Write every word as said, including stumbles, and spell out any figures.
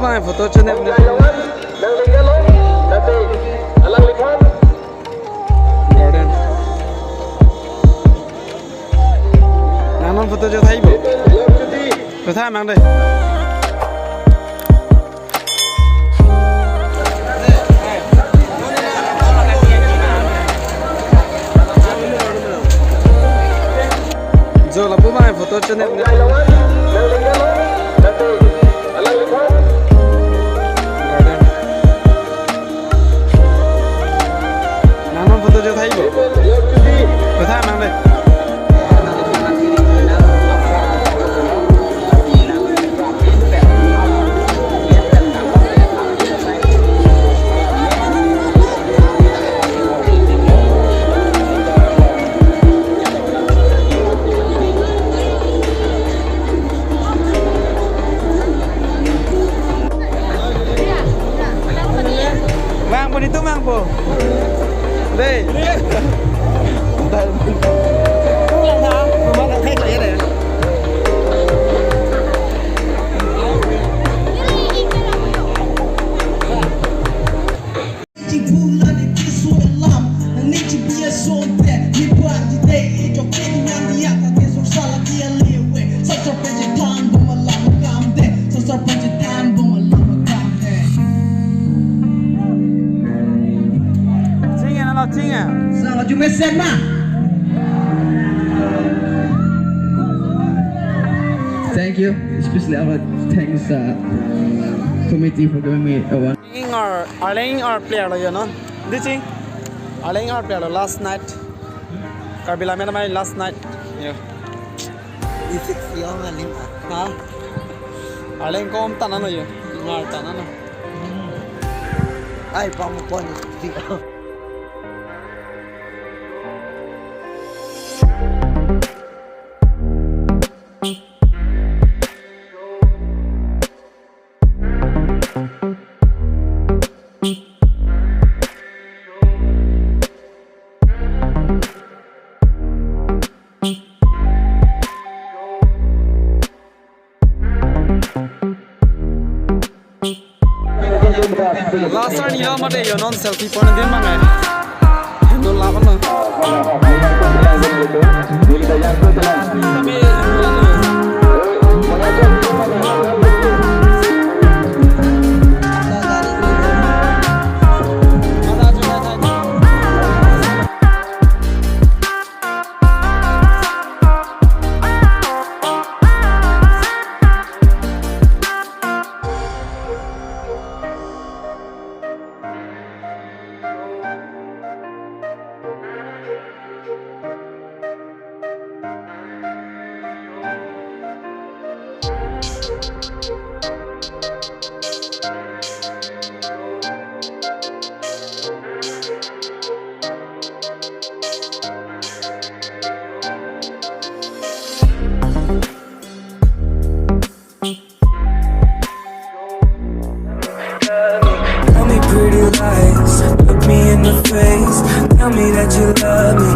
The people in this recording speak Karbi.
Bang photo chonep ne. Garden. Nang non photo chethai bo. Chethai mang dei. Jo lapu bang photo chonep ne. Garden. Nang non photo chethai bo. Chethai mang dei. Vangpo, netum vangpo. Dei. Ching ya, nalo ching ya. Sa la jume sen ma. Thank you. Especially our thanks, uh, committee for giving me a one. Arleng or, Arleng or player lo yo non. Dei ching. Arleng or player lo last night. Karbi Lammet Amei last night. Yo. Isik siang aling. Ha? Arleng kom tan ano yo. Ngar tan ano. Ai pang pon. Last turn yo mate yo non selfie point din mangai. Hendo laban na. Tell me pretty lies, look me in the face. Tell me that you love me,